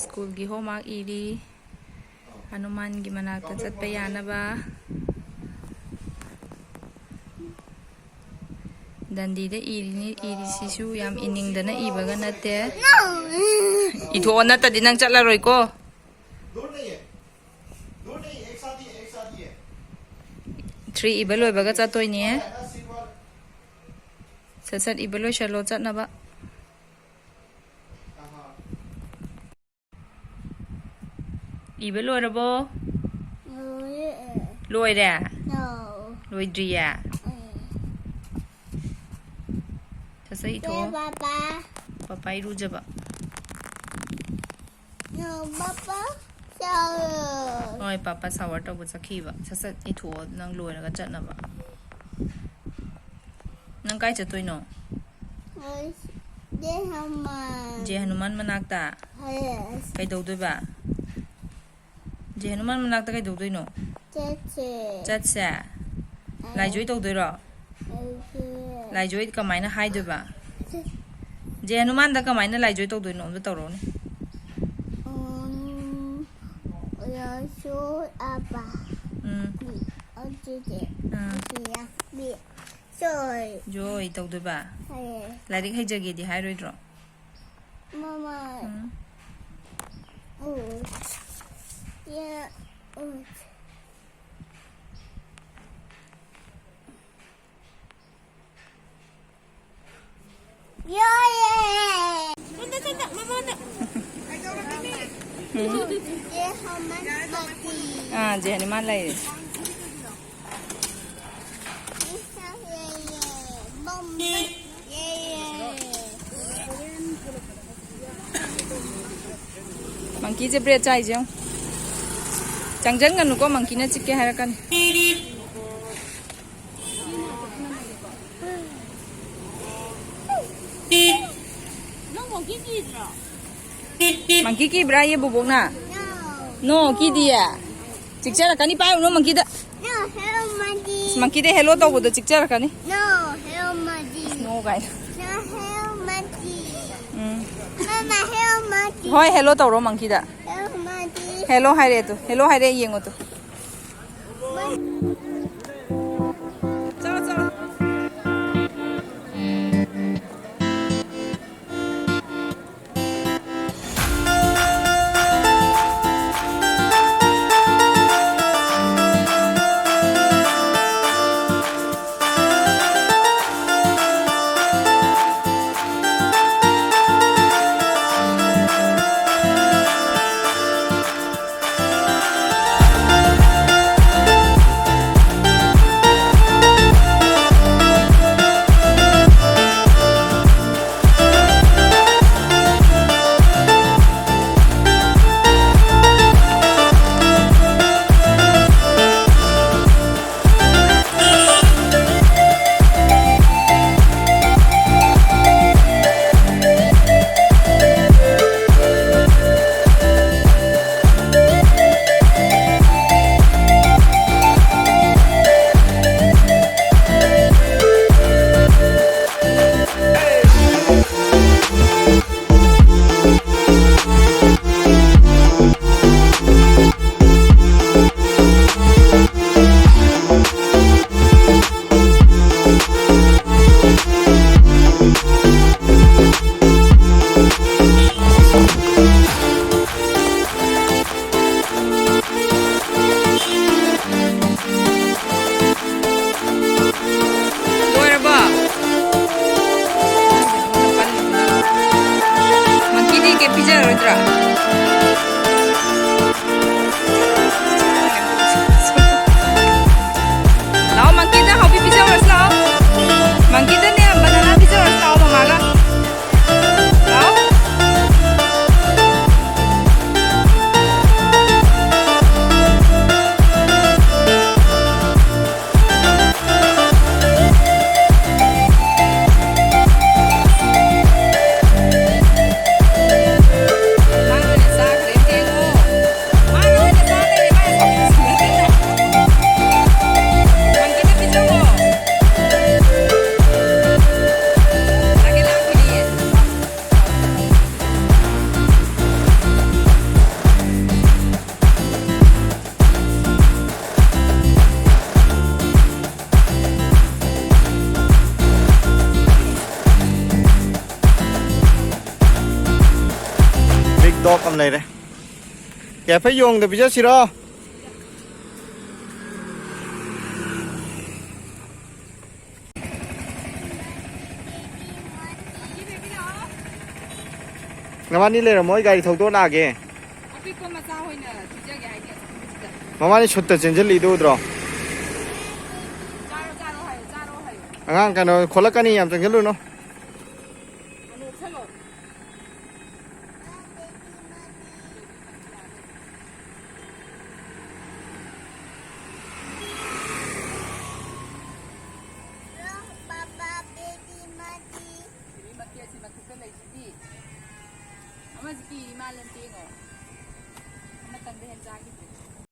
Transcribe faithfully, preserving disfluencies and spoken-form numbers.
ꯁ꯭ꯀꯨꯜꯒꯤ ꯍꯣꯝꯋꯥꯔꯛ ꯏꯔꯤ꯫ ꯍꯅꯨꯃꯥꯟꯒꯤ ꯃꯅꯥꯛꯇ ꯆꯠꯄ ꯌꯥꯅꯕ꯫ ꯗꯟꯗꯤꯗ ꯏꯔꯤꯅꯤ, ꯏꯔꯤꯁꯤꯁꯨ ꯌꯥꯝ ꯏꯅꯤꯡꯗꯅ ꯏꯕꯒ ꯅꯠꯇꯦ꯫ ꯏꯊꯣꯛꯑꯣ, ꯅꯠꯇꯗꯤ ꯅꯪ ꯆꯠꯂꯔꯣꯏꯀꯣ꯫ ꯊ꯭ꯔꯤ ꯏꯕ ꯂꯣꯏꯕꯒ ꯆꯠꯇꯣꯏꯅꯦ꯫ ꯁꯠ ꯁꯠ ꯏꯕ ꯂꯣꯏꯁꯜꯂꯣ ꯆꯠꯅꯕ꯫ ꯏꯕ ꯂꯣꯏꯔꯕꯣ? ꯂꯣꯏꯔꯦ꯫ ꯂꯣꯏꯔꯦ? ꯂꯣꯏꯗ꯭ꯔꯤꯌꯦ? ꯁꯠ ꯁꯠ ꯏꯊꯣꯛꯑꯣ꯫ ꯄꯥꯄꯥ꯫ ꯄꯥꯄꯥ ꯏꯔꯨꯖꯕ꯫ ꯄꯥꯄꯥ ꯁꯥꯎꯔꯣ꯫ ꯍꯣꯏ, ꯄꯥꯄꯥ ꯁꯥꯋꯔ ꯇꯧꯕ ꯆꯠꯈꯤꯕ꯫ ꯁꯠ ꯁꯠ ꯏꯊꯣꯛꯑꯣ, ꯅꯪ ꯂꯣꯏꯔꯒ ꯆꯠꯅꯕ꯫ ꯅꯪ ꯀꯥꯏ ꯆꯠꯇꯣꯏꯅꯣ? ꯖꯦ ꯍꯅꯨꯃꯥꯟ꯫ ꯖꯦ ꯍꯅꯨꯃꯥꯟ ꯃꯅꯥꯛꯇ? ꯍꯣꯏ꯫ ꯀꯩꯗꯧꯗꯣꯏꯕ? ꯖꯦ ꯍꯅꯨꯃꯥꯟ ꯃꯅꯥꯛꯇ ꯀꯩꯗꯧꯗꯣꯏꯅꯣ? ꯆꯠꯁꯦ꯫ ꯆꯠꯁꯦ? ꯑꯥ꯫ ꯂꯥꯏꯖꯣꯏ ꯇꯧꯗꯣꯏꯔꯣ? ꯂꯥꯏꯖꯣꯏ꯫ ꯂꯥꯏꯖꯣꯏ ꯀꯃꯥꯏꯅ ꯍꯥꯏꯗꯣꯏꯕ? ꯖꯦ ꯍꯅꯨꯃꯥꯟꯗ ꯀꯃꯥꯏꯅ ꯂꯥꯏꯖꯣꯏ ꯇꯧꯗꯣꯏꯅꯣ? ꯑꯝꯇ ꯇꯧꯔꯛꯎꯅꯦ꯫ ꯎꯝ, ꯂꯥꯏꯖꯣꯏ ꯑꯕ꯫ ꯎꯝ꯫ ꯑꯗꯨꯗꯤ, ꯎꯝ꯫ ꯑꯗꯨꯗꯤ, ꯖꯣꯏ꯫ ꯖꯣꯏ ꯇꯧꯗꯣꯏꯕ? ꯍꯣꯏ꯫ ꯂꯥꯏꯔꯤꯛ ꯍꯩꯖꯒꯦꯗꯤ ꯍꯥꯏꯔꯣꯏꯗ꯭ꯔꯣ? ꯃꯃꯥ꯫ ꯎꯝ꯫ ꯎ꯫ ꯌꯥ, ꯎ꯫ ꯌꯥꯏꯌꯦ꯫ ꯁꯣꯝꯗ, ꯁꯣꯝꯗ, ꯃꯃꯥꯗ꯫ ꯎꯝ꯫ ꯖꯦ ꯍꯅꯨꯃꯥꯟ ꯃꯥꯇꯤ꯫ ꯑꯥ, ꯖꯦ ꯍꯅꯨꯃꯥꯟ ꯂꯩꯔꯦ꯫ ꯃꯪꯀꯤꯁꯦ ꯕ꯭ꯔꯦꯗ ꯆꯥꯏꯁꯦ ꯌꯦꯡꯉꯨ꯫ ꯆꯪꯖꯟꯒꯅꯨꯀꯣ, ꯃꯪꯀꯤꯅ ꯆꯤꯛꯀꯦ ꯍꯥꯏꯔꯛꯀꯅꯤ꯫ ꯅꯪ ꯃꯪꯀꯤ ꯀꯤꯗ꯭ꯔꯣ? ꯃꯪꯀꯤ ꯀꯤꯕ꯭ꯔꯥ ꯌꯦ ꯕꯣꯕꯣꯛꯅ? ꯅꯣ, ꯀꯤꯗꯤꯌꯦ꯫ ꯆꯤꯛꯆꯔꯛꯀꯅꯤ, ꯄꯥꯏꯔꯨꯅꯨ ꯃꯪꯀꯤꯗ꯫ No, hello, monkey. ꯃꯪꯀꯤꯗ ꯍꯦꯂꯣ ꯇꯧꯕꯗꯣ ꯆꯤꯛꯆꯔꯛꯀꯅꯤ꯫ No, hello, monkey. ꯅꯣ ꯀꯥꯏꯅ꯫ No, hello, monkey. ꯎꯝ꯫ Mama, hello, monkey. ꯍꯣꯏ, ꯍꯦꯜꯂꯣ ꯇꯧꯔꯣ ꯃꯪꯀꯤꯗ꯫ ꯍꯦꯜꯂꯣ ꯍꯥꯏꯔꯛꯑꯦ ꯇꯨ, ꯍꯦꯜꯂꯣ ꯍꯥꯏꯔꯛꯑꯦ, ꯌꯦꯡꯉꯣ ꯇꯨ꯫ ꯆꯠꯂꯣ, ꯆꯠꯂꯣ꯫ ꯂꯣꯏꯔꯕꯣ? ꯃꯪꯀꯤꯗꯤ ꯀꯩꯝ ꯄꯤꯖꯔꯔꯣꯏꯗ꯭ꯔꯣ? ꯂꯥꯛꯑꯣ, ꯃꯪꯀꯤꯗ ꯍꯥꯎꯕꯤ ꯄꯤꯖꯔꯨꯔꯁꯤ ꯂꯥꯛꯑꯣ꯫ ꯃꯪꯀꯤꯗꯅꯦ ꯕꯅꯥꯅꯥ ꯄꯤꯖꯔꯨꯔꯁꯤ ꯂꯥꯛꯑꯣ, ꯃꯃꯥꯒ꯫ ꯂꯥꯛꯑꯣ꯫ ꯗꯣꯛ ꯑꯃ ꯂꯩꯔꯦ꯫ ꯀꯦꯐꯦ ꯌꯣꯡꯗ ꯄꯤꯖꯁꯤꯔꯣ? ꯅꯕꯥꯅꯤ ꯂꯩꯔꯝꯃꯣ, ꯑꯩ ꯒꯥꯔꯤ ꯊꯧꯗꯣꯛ ꯂꯥꯛꯑꯒꯦ꯫ ꯑꯄꯤꯛꯄ ꯃꯆꯥ ꯍꯣꯏꯅ ꯄꯤꯖꯒꯦ ꯍꯥꯏꯅꯦ ꯑꯆꯧꯕꯁꯤꯗ꯫ ꯃꯕꯥꯅꯤ ꯁꯨꯠꯇ ꯆꯦꯟꯁꯤꯜꯂꯤꯗꯨ ꯎꯗ꯭ꯔꯣ? ꯆꯥꯔꯣ, ꯆꯥꯔꯣ ꯍꯥꯏꯌꯣ, ꯆꯥꯔꯣ ꯍꯥꯏꯌꯣ꯫ ꯑꯉꯥꯡ ꯀꯩꯅꯣ ꯈꯣꯠꯂꯛꯀꯅꯤ, ꯌꯥꯝ ꯆꯪꯁꯤꯜꯂꯨꯅꯨ꯫ ꯑꯅꯣꯞ ꯎꯞꯁꯜꯂꯣ꯫ ꯕꯦꯕꯤ ꯃꯈꯦꯠꯁꯤ ꯃꯊꯛꯇ ꯂꯩꯁꯤꯗꯤ꯫ ꯑꯃꯁꯤ ꯄꯤꯔꯤ ꯃꯥꯜꯂꯦ ꯑꯝꯇ ꯌꯦꯡꯉꯣ꯫ ꯑꯃꯇꯪꯗ ꯍꯦꯟ ꯆꯥꯈꯤꯗ꯭ꯔꯦ꯫